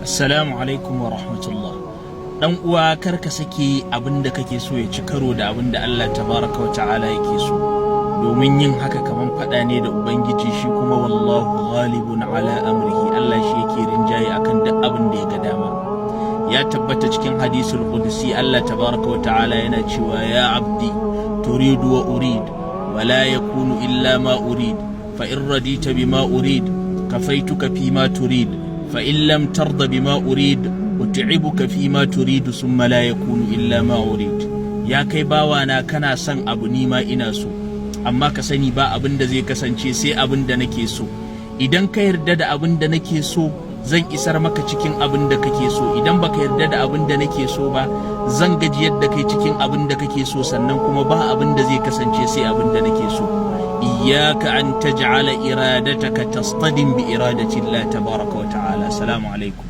Assalamu alaikum wa rahmatullah. Dan uwa, kar ka sake abin da kake so ya ci karo da abin da Allah tabaraka wa ta'ala yake so. Domin yin haka kaman faɗa ne da Ubangiji, shi kuma wallahu ghalibun ala amrihi, Allah shi yake rinjaye akan duk abin da ya ga dama. Ya tabbata cikin hadisul qudsi, Allah tabaraka wa ta'ala yana cewa: ya abdi, turidu wa urid, wa la yakunu illa ma urid, fa in radita bima urid kafaituka fi ma turid, fa in lam tarda bima urid ut'ibuka fi ma turidu, summa la yakunu illa ma urid. Ya kai bawana, kana son abu, ni ma ina so, amma ka sani ba abin da zai kasance sai abin da nake so. Idan ka yarda da abin da nake so, zan isar maka cikin abin da kake so. Idan baka yarda da abin da nake so ba, zan gajiyar da kai cikin abin da kake so, sannan kuma ba abin da zai kasance sai abin da nake so. Iyyaka an taj'ala iradataka tastadim bi iradati Allah tabaraka wa ta'ala. Assalamu alaikum.